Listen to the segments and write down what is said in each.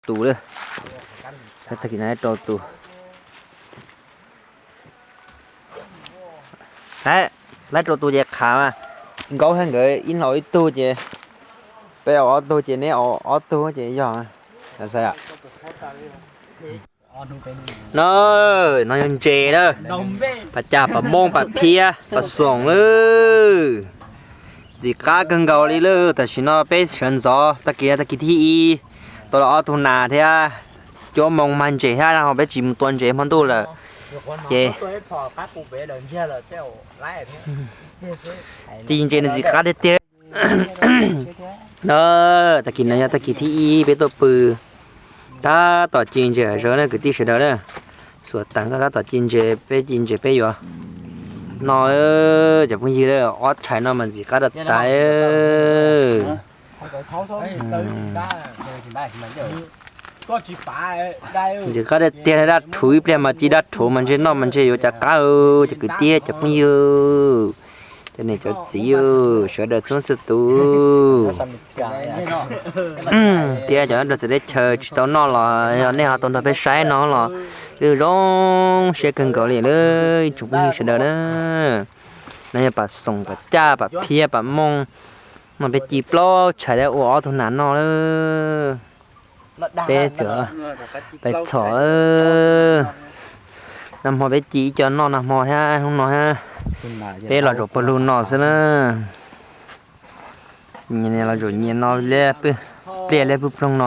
tus lawm. Tag kis no rau tus. Laib rau tus ces qhav mas, Nkaub thiab nkawd ib hlau ib tug ces peb ua ob tug ces neb ua ob tug ces yog. No, no yog ntses lawm, pam caj, pam moob, pam phiab, pam xoom lawm. Ntxim qab kawg nkaus li lawm. Tam sim no peb sawv ntxov, tag kis tag kis thib ib, tau los ob tug nas thiab, cuaj moos mag ntses thiab ho peb tsis mus tua ntses hmo ntuj lawm ces ci ntses nws ntxim qab tiag tiag. Tag kis no yog tag kis thib ib peb tuaj pw tab tom ci ntses hav zoov na kwv tij sawv daws na. Xuas tas koj tab tom ci ntses, peb ci ntses peb yuav noj. Cov phooj ywg, ob tshais no mas ntxim qab rau tas. Ntxim qab tiag tiag, daj rhuv ib pliag mas ci daj rhuv mas ntshe noj mas ntshe yuav cas qab. Cov kwv tij cov phooj ywg, cov niam cov txiv, sawv daws txhua txhua tus thiab cov nrog txawv teb chaws tsis tau noj los yog nej ho tau nrog peb saib no los twb zoo siab kawg nkaus li lawm ib tsoom phooj ywg sawv daws na. No yog pam xoom, pam caj, pam phiab, pam mooj. No peb ci plaub tshais thiab ua ob tug nas noj lawm. Peb cov pais txhom, nag hmo peb ci ib co noj nag hmo thiab hnub no thiab. Peb los zaum pawg lug no xwb na. Nyias los zaum nyias no, pliaj liab pwg ploog no.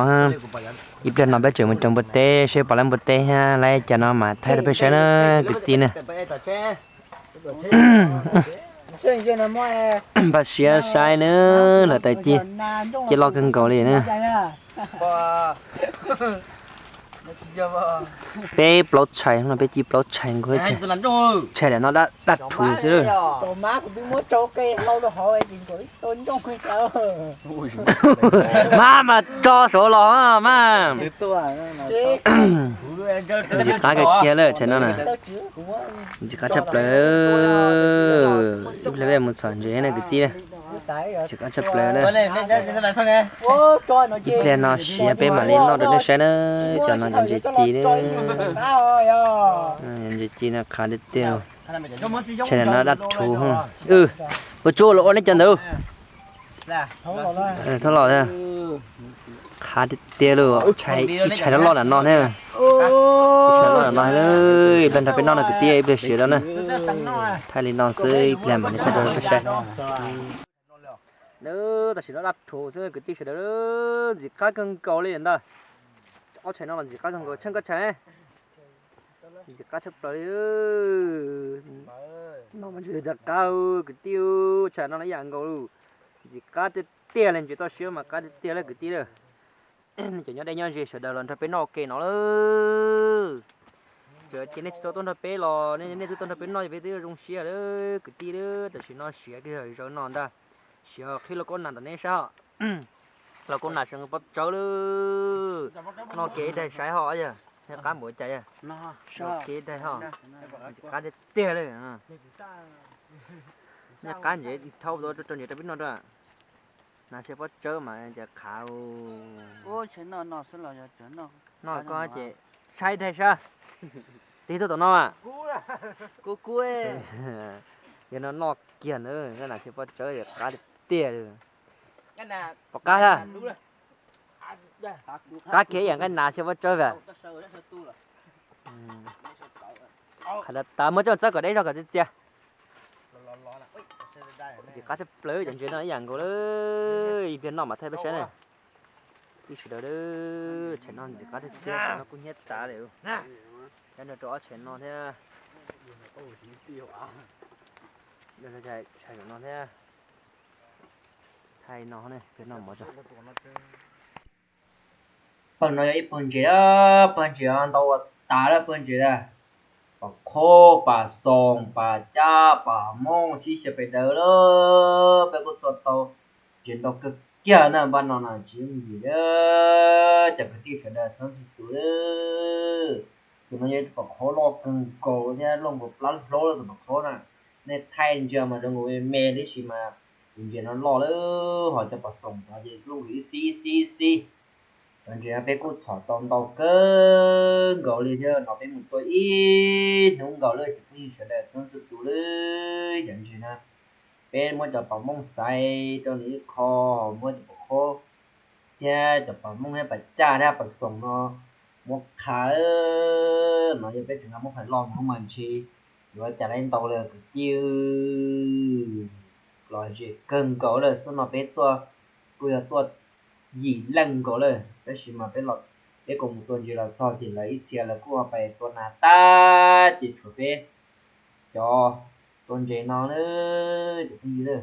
Ib pliag no peb tseem mus tso npua teb seb puas laib npua teb thiab laib cas no mas thaij rau peb saib na kwv tij na. Npaj siab saib na, lawv tais ci, ci loj kawg nkaus li na. Peb plaub tshais no, peb ci plaub tshais nkaus, tshais lam no daj rhuv xwb. Maj mas tso saud los maj. Ntxim qab kawg kiag lawm tshais no na. Ntxim qab tshaj plaws. Ib pliag peb mus txhom ntses na kwv tij. Ntxim qab tshaj plaws na. Ib pliag no siav peb mam li noj rau nej saib na. Cov no cov ntses ci na. Ntses ci no qhav tiag tiag. Tshais no daj rhuv. Ua tsuj los ua nej cov ntawd. Thab los, qhav tiag tiag lawm. Ib tshais loj loj na no thiab. Ib tshais loj loj na no, ib pliag nrog peb noj no kwv tij, ib pliag siav tau na. Thaij li no xwb ib pliag mam li thaij rau peb saib. Tam sim no daj rhuv xwb kwv tij sawv daws, ntxim qab kawg nkaus li ntag. Ob tshais no los ntxim qab kawg nkaus, tsheej koj tshais. Ntxim qab tshaj plaws li. No mas ntshe yuav cas qab kwv tij, tshais no ib yam nkaus lawm. Ntxim qab tiag tiag li, ntses toj siab mas qab tiag tiag lawm kwv tij lawm. Cov nyob deb nyob ze sawv daws los nrog peb noj ua ke no lawm. Txawm tias nej tsis tau tuaj nrog peb los nej twb tuaj nrog peb noj ces peb twb zoo siab lawm kwv tij lawm. Tam sim no siav kiag zaum no ntag, siav qhib lauj kaub nas ntawm neb saib os. Lauj kaub nas sawv pob tsawb lawm. Noj kiag ib daig saib ho yog qab npaum cas yog. Noj kiag ib daig ho, ntxim qab tiag tiag li. Noj qab ntses, thauj rau ntses rau peb noj rau. Nas siav pob tsawb mas cas qhav. Noj koj ces saib daig saib. Tig tuaj tom no mas. Yog no noj kiag na, nas siav pob tsawb qab tiag tiag li. Pom qab a? Qab kiag ib yam nqaij nas siav pob tsawb as. Qhov tas muab coj txawb kom deb zog kom txias txias. Ntxim qab tshaj plaws, cov ntses no ib yam nkaus li, ib pliag noj mam thaij peb saib na. Kwv tij sawv daws, tshais no ntxim qab tiag tiag, tshais no kuj hnyiab tas li. Nyob nrog rau ob tshais no thiab, tshais no thiab. Thaij no, no mov tso. Pawg no yog ib pawg ntses, pawg ntses ntau ua tas lawm pawg ntses na. Pam qhob, pam xoom, pam cab, pam moob, sib xyaw pes daws lawm. Peb kuj tua tau ntses ntau kawg kiag na, npaj no na tsis yooj yim li. Cov kwv tij sawv daws txhua txhua tus, tus no yog pam qhob loj kawg nkaus thiab loj nkaus plab hlaub lawm tus pam qhob na. Nej thaij ntsia mas zoo nkaus me me tib si mas tus ntses no loj lawm, ho cov pam xoom no ces loj nkaus ib xib ib xib ib xib. Cov ntses no peb kuj txhom tau ntau kawg nkaus li thiab no, peb mus tua ib hnub nkaus lawm cov phooj ywg sawv daws txhua txhua tus lawm. Cov ntses no peb muab cov pom mooj xaiv rau nws ib qho, muab cov pom qhob thiab cov pom mooj thiab pas caj thiab pas xoom no muab qha. No yog peb tseem muab phaim loj mus mas ntshe yuav cas laib ntau li kwv tij. Los zem kawg nkaus lawm, xub no peb tuaj kuj yog tuaj yim leej nkaus lawm, tab sis mas peb los, peb kuj mus tua ntses los txog ces lawv ib txhia lawv kuj ho pais tua nas tag ces tshuav peb cov tua ntses no na, cov phooj ywg na.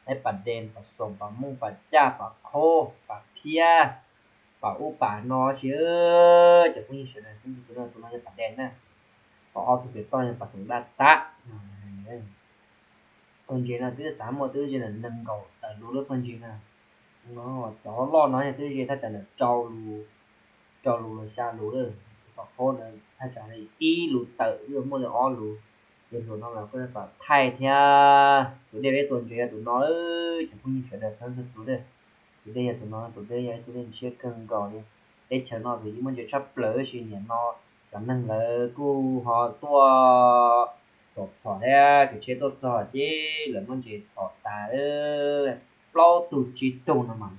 Laib pas dees, pas xoom, pas mooj, pas caj, pas qhob, pas phiab, pas ub pas no sis, cov phooj ywg sawv daws txhua txhua tus, tus no yog pas dees na, ho ob tug pem toj yog pas xoom daj tab. Pawg ntses no twb xav muaj twb ze nees nkaum tawm lus lub pawg ntses na. Cov loj no yog twb ze thaj tsam ntawm rau lus, rau lus los xya lus lawm. Cov qhob ntawd thaj tsam li ib lus tawm twb muaj li ob lus. Ces hluas no los kuj pom thaij thiab. Tus dej peb tua ntses yog tus no, cov phooj ywg sawv daws txhua txhua tus lawm. Tus dej yog tus no, tus dej yog ib tug dej ntshiab kawg nkaus li. Teb chaws no tus yeej muaj ntses tshaj plaws tab sis nim no cov neeg lawv kuj ho tuaj txhom txhom thiab, kev tsheb tuaj txog ces lawv muab ntses txhom tas plaub tug tsib tug no mas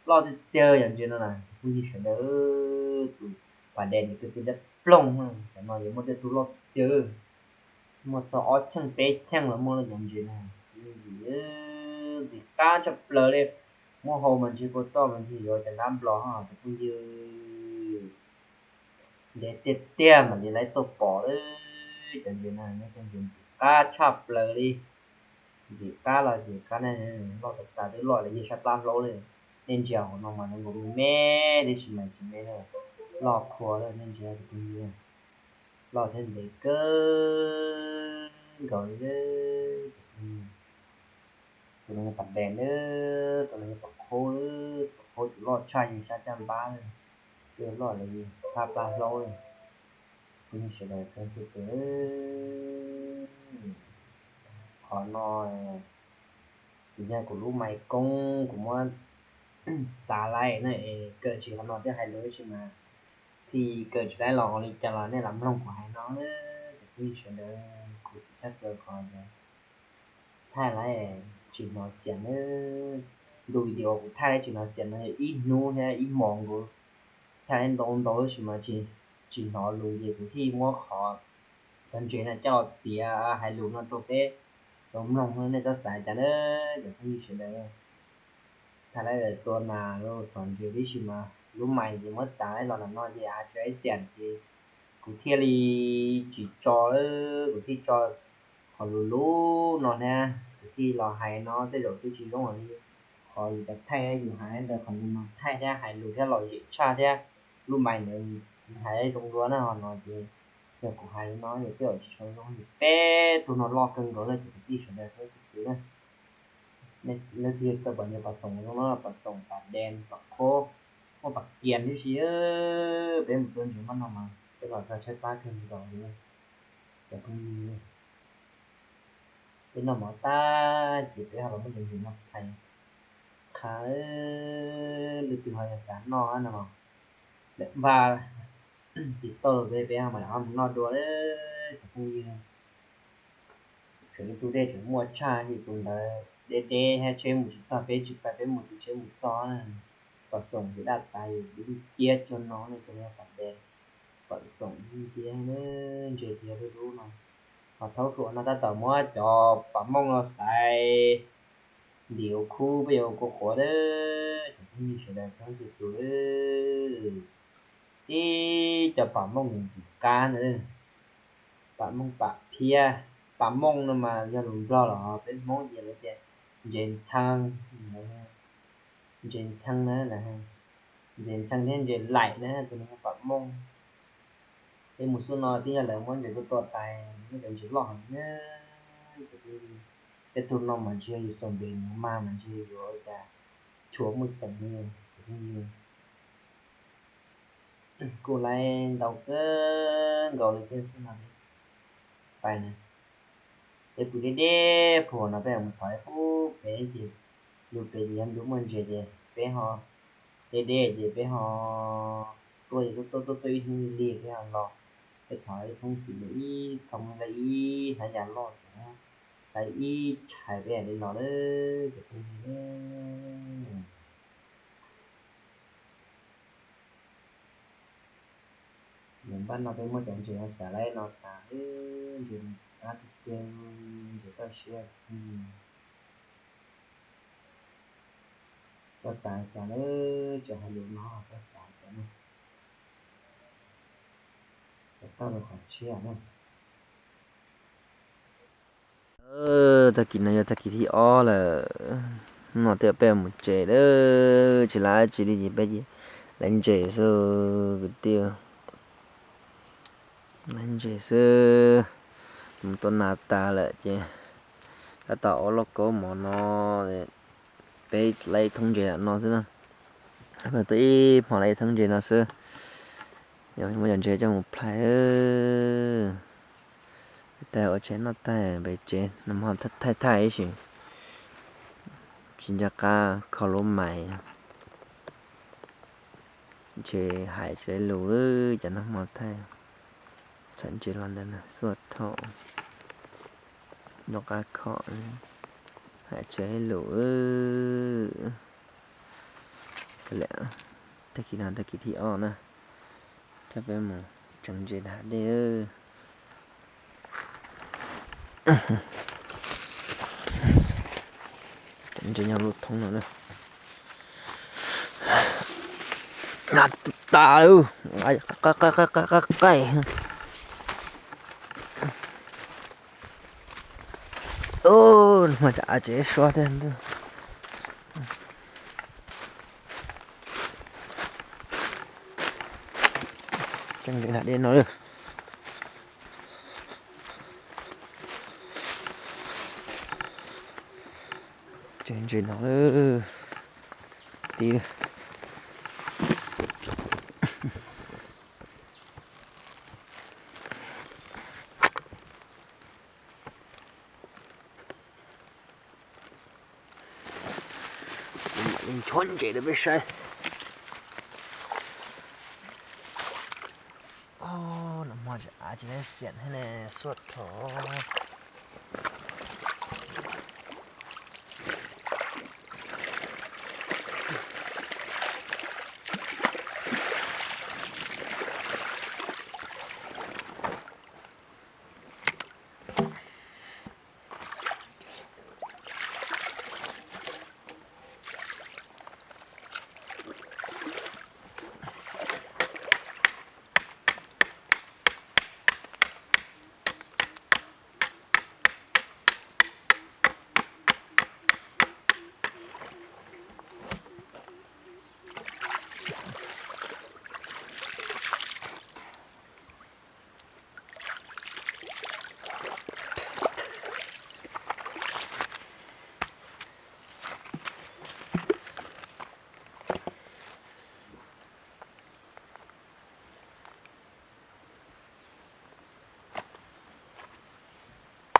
loj tiag tiag. Yog ntses no na phooj ywg sawv daws, tus pas dees ntawd tus twg dab ploog, cov no yuav muaj tej tug loj tiag, muaj txog ob cheej peb cheej los muaj lawm cov ntses na. Ntxim qab tshaj plaws li, muab hau mas ntshe kua txob mas ntshe yuav cov ntab nplos ho cov phooj ywg. Ntev tiag tiag mam li laib tuaj pom lawm. Cov ntses no yog cov ntses ntxim qab tshaj plaws li. Ntxim qab los ntxim qab na, loj tas tas twb loj li yawg sab plab hlaub li. Nej ntsia hauv no mas zoo nkaus li me li tab sis mas tsis me na, loj qhuav lawm. Nej ntsia cov phooj ywg, loj thiab ntev kawg nkaus li. Tus no yog pas dees na, tus no yog pas qhob, pas qhob tus loj tshaj yawg sab caj npab, twb loj li yawg sab plab hlaub li. Phooj ywg sawv daws txhua txhua tus, qhov no kuv yog kuv lub mais koob kuv muab txav laib na, es kawm tsis qhov no thiab hais lus tab sis mas thiaj kawm tsis laib los ua li cas los nej lam mloog kuv hais no. Cov phooj ywg sawv daws, khuv xim tshaj plaws qhov tias thaij laib tsis hnov xiam na. Ntu video kuv thaij laib tsis hnov xiam no yog ib hnub thiab ib hmos nkaus, thaij laib ntau ntau tab sis mas tsis hnov lus ces kuv thiaj muab qhov cov ntses no coj los txiav hais lus no rau peb tau mloog, nej txhob xav cas na cov phooj ywg sawv daws. Thaij laib tua nas los txhom ntses tib si mas lub mais ces muab txav los ntawm no ces av tsis laib xiam ces kuv thiaj li tsis tso, kuv thiaj tso qhov lus lus no thiab kuv thiaj los hais no. Tej zaum twb tsis zoo li qhov yus thaij, yus hais ntawd qhov no thaij thiab hais lus thiab lom zem tshaj thiab lub mais ntawd hais zoo dua na. Ho no ces yog kuv hais li no ces tej zaum tsis tshua zoo. Peb tug no loj kawg nkaus lawm cov kwv tij sawv daws txhua txhua tus na. Leej twg tau pom ntses pas xoom zoo no, pas xoom, pas dees, pas qhob, muaj pas kias tib si. Peb mus tua ntses maj no mas peb los txog tshaib plab kawg nkaus li. Cov phooj ywg, peb noj mov tag ces peb ho los muab cov ntses no phais qha. Leej twg ho yog xav noj no los lawm npaj tiv tauj peb, peb ho mam li mus noj dua lawm cov phooj ywg. Tseem ib tug dej tseem muaj tshaj yus tus ntawd deb deb thiab tsheb mus tsis txog, peb tsis pais peb mus tus tsheb mus txog na. Pas xoom ces daj tas yus dib ciab cuag no ne, tus no pas dees, pas xoom dib ciab, ntses tiag dub dub no. Ho thaub hluas no tab tom muab cov pas mooj no xaiv ntim ua khub peb yuav ua kua quav lawm cov phooj ywg sawv daws txhua txhua tus. Ib co pas mooj ntxim qab ntawd, pas mooj pas phiab. Pas mooj no mas yog lus Nplog los peb Hmoob ces lawv tias ntses ntxhee, ntses ntxhee na, ntses ntxhee thiab ntses laim na, tus no yog pas mooj. Peb mus xub no twb yog lawv muab ntses tuaj tua tais, muab cov ntses loj heev na. Peb tug no mas ntshe yog yus xoom npes mus mas mas ntshe yuav ua cas chua muaj ceem li. Kuj laib ntau kawg nkaus li thiab xwb no. Pais na, peb pw deb deb phuam no peb mus txhom ib pub pem ces lub pem ces yog ntu muaj ntses ces peb ho Deb deb ces peb ho tuaj tuaj tuaj tuaj ib hnub li peb ho los, peb txhom ib thoob xim mus ib thoob li ib hnab yas loj, ib ib tshais peb li los lawm cov phooj ywg. Npaj no peb muab cov ntses no xav lawm no tas, ntses qab tiag tiag, ntses toj siab. Koj xav cas lawm, tsis hais lus no koj xav cas na. Cov toj rau qhov tshiab na. Tag kis no yog tag kis thib ob lawm, no twb peb mus tsev lawm, tsis lawv tsis li ces peb lawv ntses xwb kwv tij, lawv ntses xwb. Mus tua nas tas lawm ces tab tom ua lauj kaub mov no, peb lawv ib thoob ntses no xwb na. Tua ib hmo lawv ib thoob ntses no xwb. Yog muab cov ntses coj mus plhais. Tag ua tshais noj tag pem tsev no ho thaij thaij ib sim, tsis nco qab kho lub mais. Ntshe hais tsis lus, cov nag hmo thaij txham ntses los ntawd xuaj thom, nco qab kho, hais tsis lus. Tag kis no tag kis thib ob na, coj peb mus tsev ntses hav dej. Ntses nyob lub thoob no na. Tas lawm, qaij. Nag hmo av tsev suab tiag ntuj. Tsev ntses no, tsev ntses no tib. Kuv mam li nchuav ntses rau peb saib. Nag hmo av tsis lab xiam thiab ne, xuaj thom.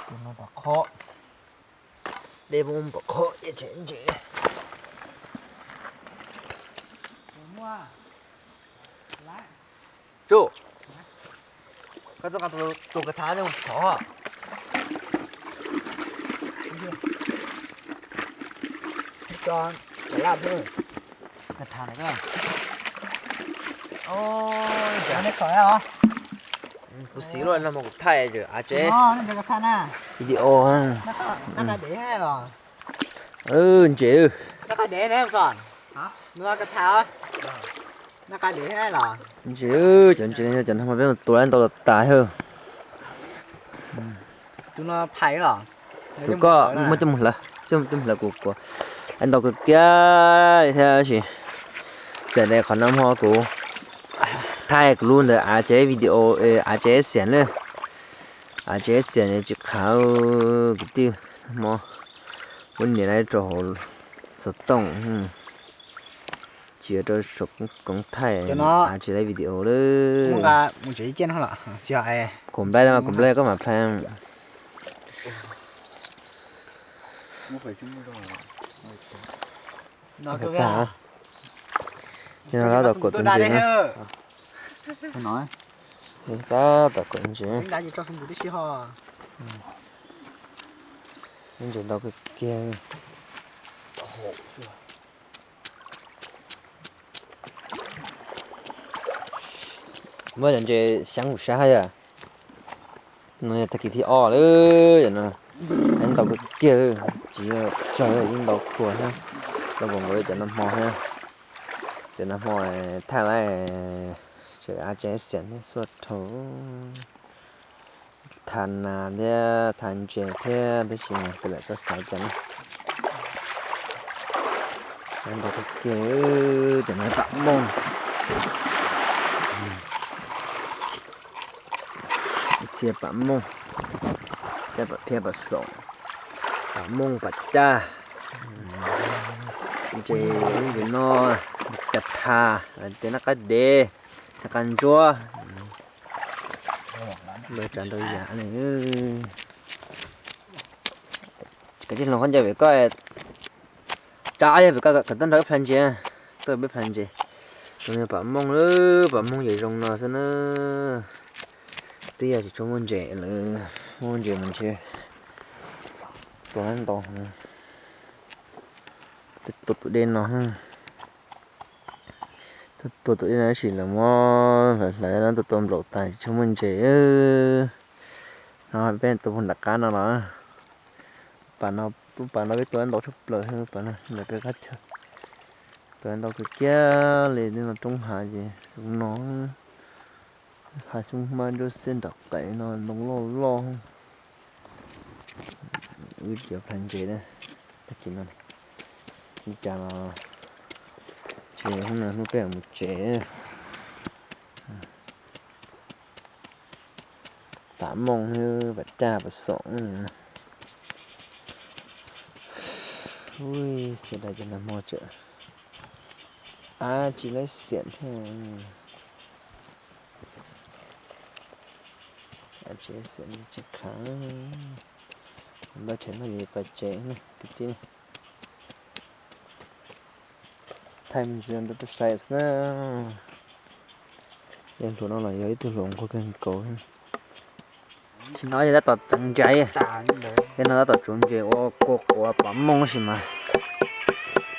Tus no pom qhob, dej muaj pom qhob ces tsev ntses. Tsuj, koj txoj tus kav thav no thov. Kav thav no, kuv xis luaj no mas kuv thaij av tsev video. Ntses, ntses cov ntses no cov no mas peb tua ntau tas hawb. Tus koj muab coj mus hlawv, coj mus hlawv kuv kuv ntau kawg kiag thiab sis. Xam de qhov no hmo kuv thaij kuv lub ntawd av tsev video, av tsev xiam na. Av tsev xiam tsis qhav kwv tij, hmo kuv niam lawv rau hauv xov tooj, tsis rau saum koov thaij, av tsis lawv video lawm. Kuv nplai, kuv nplai koj mam plhais. Tab tom kuam tus ntses no. Tab tom kuam ntses. Ntses ntau kawg kiag. Muab cov ntses xyab kuv sab yom. No yog tag kis thib ob lawm no. Yeej ntau kawg kiag, tsis yog tsawg, yeej ntau kawg thiab. Tau npaum nkaus li cov nag hmo thiab. Cov nag hmo thaij lawm, tseem av tseem xiam thiab xuaj dhau. Thav nas thiab thav ntses thiab, tab sis mas tus lawm txoj xaiv cas na. Ntau kawg kiag, cov no pam mooj. Ib txhia pam mooj, caj pam phiab pam xoom, pam mooj pam caj. Ntses no, cov thav, tej nab qab dev, nab qab ntsuab. Lawv tsav ntau yam li. Kav tsij hloov khaub ncaws pem koj, tsav yog pem koj kom tuaj nrog wb plhaw ntses, tuaj peb plhaw ntses. Zoo yog pam mooj, pam mooj yam zoo no xwb na. Twb yog tsis tshua muaj ntses lawm, muaj ntses mas ntshe tua ntau. Tua tus dej no, tua tus dej no tab sis lawv muab hlawv hlawv no tua tua nplaum tas tsis tshua muaj ntses. No peb tua puag nram qab no los, pas no, pas no peb tua ntau tshaj plaws, pas no ntawm peb qab chaw tua ntau kawg kiag li. Tej no roob hav ces zoo no. Hav xyoob hmab nruab xiab nram qev no ntoo loj loj. Wb cov plhaw ntses na, tag kis no li cas los tsis, hnub no hnub peb mus tsev. Pam mooj, pam caj, pam xoom. Ui, xiam dais cov nag hmo tsam av tsis laib xiam thiab. Av tsis laib xiam tsis khav. Npaj rhev noj yus pais tsev na kwv tij. Thaij me ntsis rau peb saib xwb na. Yog hluas no los yog ib tug hluas nqua kawg nkaus. Tsis no yog tab tom txeev ntses, yog no tab tom tsuav ntses ua kua quav pam mooj tab sis mas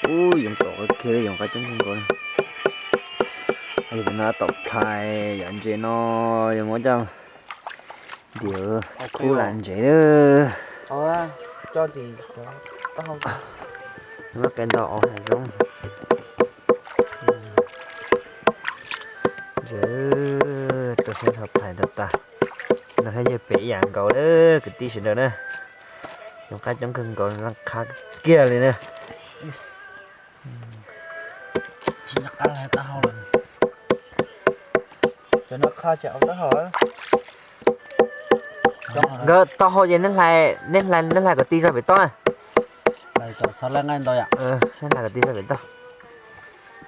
ub yoov tom kiag li, yoov qab coob kawg nkaus li. Yog no tab tom plhais yam ntses no, yog muab coj ntim khub lam ntses. Muab qe ntau os zoo. Ntses rau sab nrho plhais tag tag. No thiab yog pem ib yam nkaus lawm kwv tij sawv daws na. Yoov qab coob kawg nkaus, qab kiag li na. Nkawd taub hau ces neb hlais, neb hlais kom ti zog pem toj. Neb hlais kom ti zog pem toj.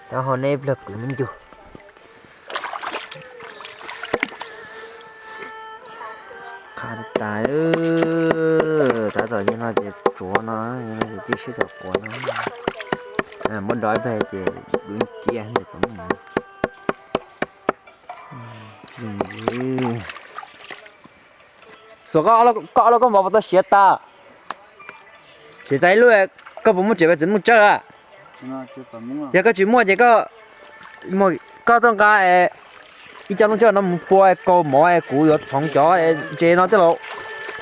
Taub hau neb ib pliag kwv me ncu. Qha tas, tab tom yog no ces tsuav no, yog no ces tib sib tom quav no. Muab dov ib pliag ces dub nciab ntawm qhov muag. Xuas koj ob lub koj mov puas tau siav tas? Siav tas ib lub, koj puas muaj tsev pais txiv muaj tsawb a? Yog koj tsis muaj ces koj, koj tuaj nqa ib co lub tsawb no mus pua kaus mov es kuv yuav txhoov cov ntses no coj los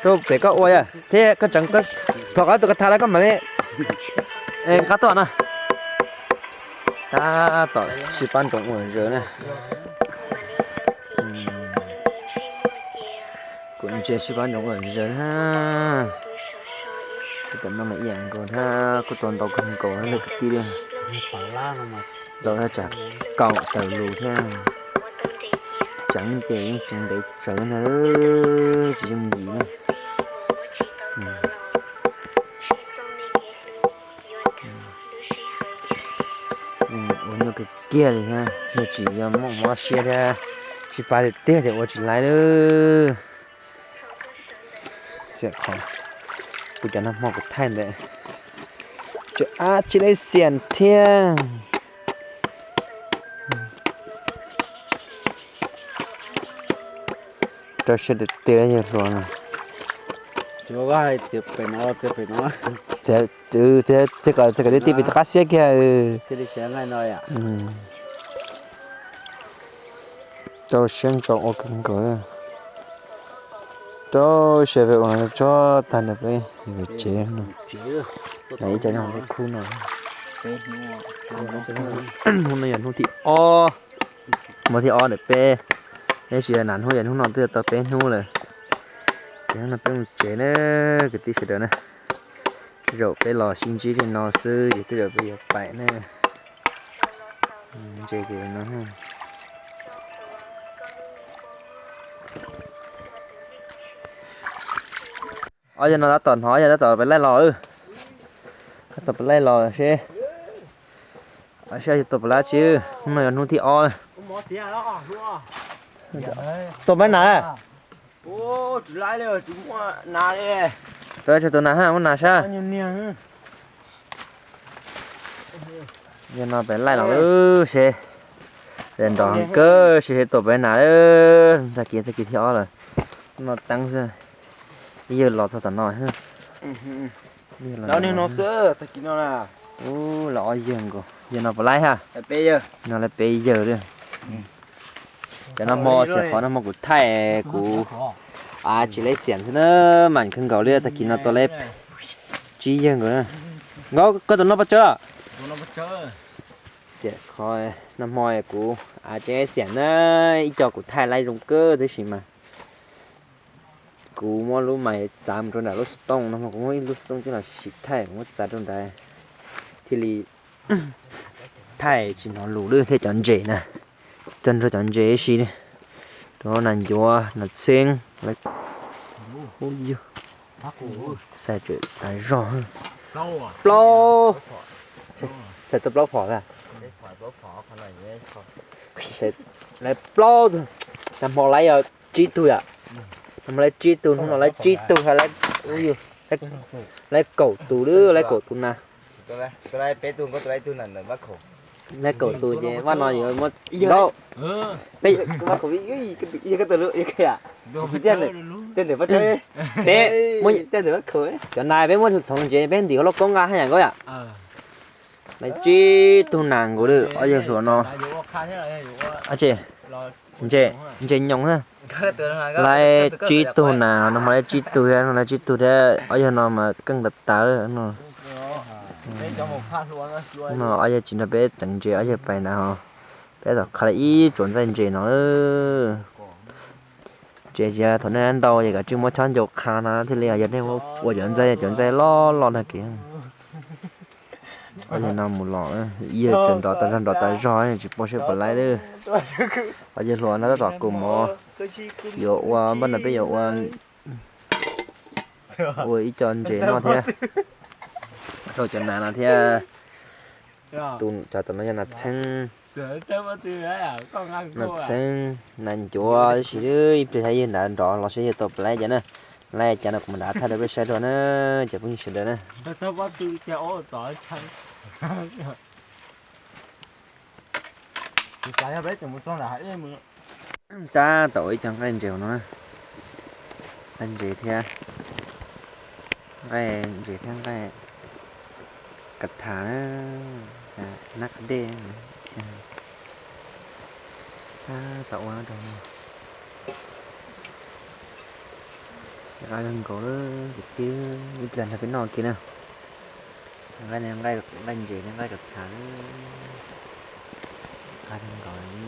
rau pem koj ua thiab koj tseem, koj plhom koj tus ka tha lawm koj mam li nqa tuaj no. Tab tom sib pab nroos ua zog na. Kuv ntsia sib pab nroos ua zog na. Kuv tam no mas ib yam nkaus thiab, kuj tau ntau kawg nkaus na kwv tij li. Ntau thiab tsam kaum tawm lus thiab. Tseev ces yeej tseev ntev tsawv ntag, tsis yooj yim na. Ua nyuaj kawg kiag li thiab, yog tsis yog muaj mob siab thiab sib pab tiag tiag ces ua tsis laib lawm. Xiam qhov kuv cov nag hmo kuv thaij ntawd, tseem ab tsis laib xiam thiab. Rau siab tiag tiag yawg hluas no. Txiav kom, txiav kom tib tib pem rov qab xiab kiag. Rau siab ntso ua kawg nkaus. Rau siab peb ua tso tag nrho peb yuav tsev no. Ib co nyob hauv lub khub no. Hnub no yog hnub thib ob, hmo thib ob ntawm peb, tab sis yog nas hnub yog hnub no twb tau peb hnub lawm. Ces hnub no peb mus tsev na, kwv tij sawv daws na. Tej zaum peb los sib ntsib li no xwb ces tej zaum peb yuav pais na. Ntses ces no. Ob yawg no tab tom hnov yog tab tom pem laij los. Tab tom pem laij los seb, seb yog tus pem laij tsis. Hnub no yog hnub thib ob. Tus pem nas, tus nas, muab nas sab. Yog no pem laij los seb, nrov kawg seb tus pem nas. Tag kis, tag kis thib ob lawm. No teeb xwb. Ib yawg los txog tom no. Ub, los ob yawg nkaus, yawg no puas laib ha? No lawv peb yawg li. Cov no hmo xiam qhov no hmo kuv thaij kuv av tsis laib xiam xwb na, mas kawg nkaus li tag kis no tau laib tsib yawg nkaus na. Nkauj, koj tus no poj tsawb? Xiam qhov no hmo kuv av tsis laib xiam na, ib co kuv thaij laib zoo kawg tab sis mas kuv muab lub mais txav mus rau nram lub xov tooj no, kuv muab ib lub xov tooj coj los sim thaij, kuv muab txav rau nrad thiaj li thaij tsis hnov lus lawm thiab. Cov ntses na, tag nrho cov ntses ib si, rau nas ncuav, nas txheeb, lawv hu yug, xais tas zog, plaub, xais tau plaub phom, lawv plaub, nag hmo laib yog tsib tug yom, nag hmo laib tsib tug, hnub no laib tsib tug, laib kaum tus lawm, laib kaum tus na. Laib kaum tus ces vaj no yuav muab, peb muab cov nas peb muab txhoov ntses peb ntim hauv lauj kaub nqa haj yam nkauj yom. Laib tsib tug nas nkaus lawm ob yawg hluas no. Ntses nyoos na. Laib tsib tug nas, no mas laib tsib tug thiab, no laib tsib tug thiab, ob yawg no mas keej tas tas lawm no. No ob yawg tsis nrog peb tseev ntses, ob yawg pais nrad ho. Peb tom qha ib tsuam ntxaij ntses no. Tseem thaum nej ntau ces kav tsij muab chob ncau qha no thiaj li, yog nej ua cov ntxaij, cov ntxaij loj loj tag kev. Ob yawg no mus los, yawg tseem nrov tas zog, nrov tas zog tsis paub seb puas laib li. Ob yawg hluas no tab tom kaus mov, yuav ua npaj no peb yuav ua, ua ib co ntses noj thiab, rau cov nas no thiab. Cov tom no yog nas txheeb, nas txheeb, nas ncuav ib si, ib pliag yawg nrad nrov los seb yawg tau puas laib cov na. Laib cas no kuv mam nrad thaij rau peb saib dua na, cov phooj ywg sawv daws na. Tab tom ua ib co nqaij ntses no, nqaij ntses thiab, nqaij ntses thiab nqaij kav thas na, nab qab dej. Tab tom ua rau, qab kawg nkaus lawm, ib pliag nrog peb noj kiag na. Nqaij, nqaij ntses thiab nqaij kav thas, qab kawg nkaus li.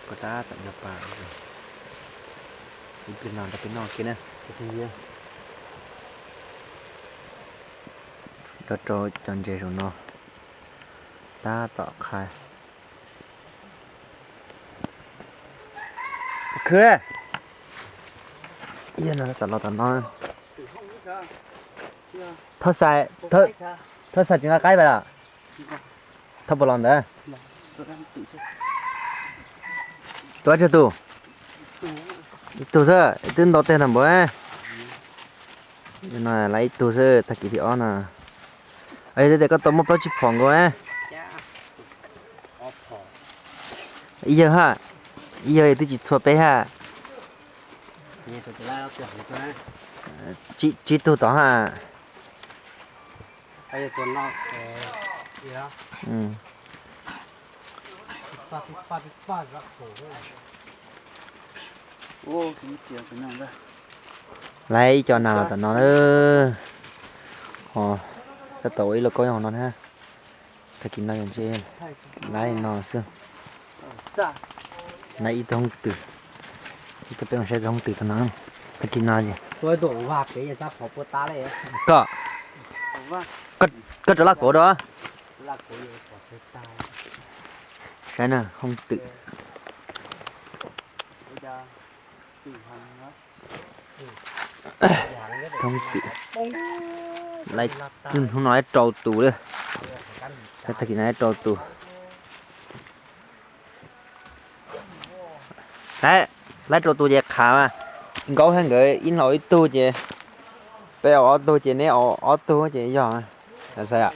Koj tab tom nrog pas, ib pliag no nrog peb noj kiag na. Rau rau cov ntses saum no tab tom qha. Khwv, yog no tom los tom no. Thoj xais, thoj xais tsis nqa qaib pais los? Thoj puas los ntawd? Tua tsawg tus? Ib tug xwb, twb ntau teg ntag npaum. No lawv ib tug xwb, tag kis thib ob no. Yog tias koj tau muaj plaub tsib phom nkaus na. Ib yawg ha. Ib yog twb tsis txhua peb ha. Tsib tug tod ha. Laib ib co nas los tom no lawm. Ho tab tom ua ib lauj kaub nyob hauv no na. Tag kis no ntshe laib no xwb. Laib ib tug hoob twm, ib tug peb mus saib tug hoob twm tom no. Tag kis no es koj, koj rov laj kauv rau. Saib na hoob twm. Hoob twm, hnub no laib rau tus li. Tag kis no laib rau tus. Laib rau tus ces qhav mas, Nkaub thiab nkawd ib hlau ib tug ces, peb ob tug ces neb ob tug ces yog. Xav,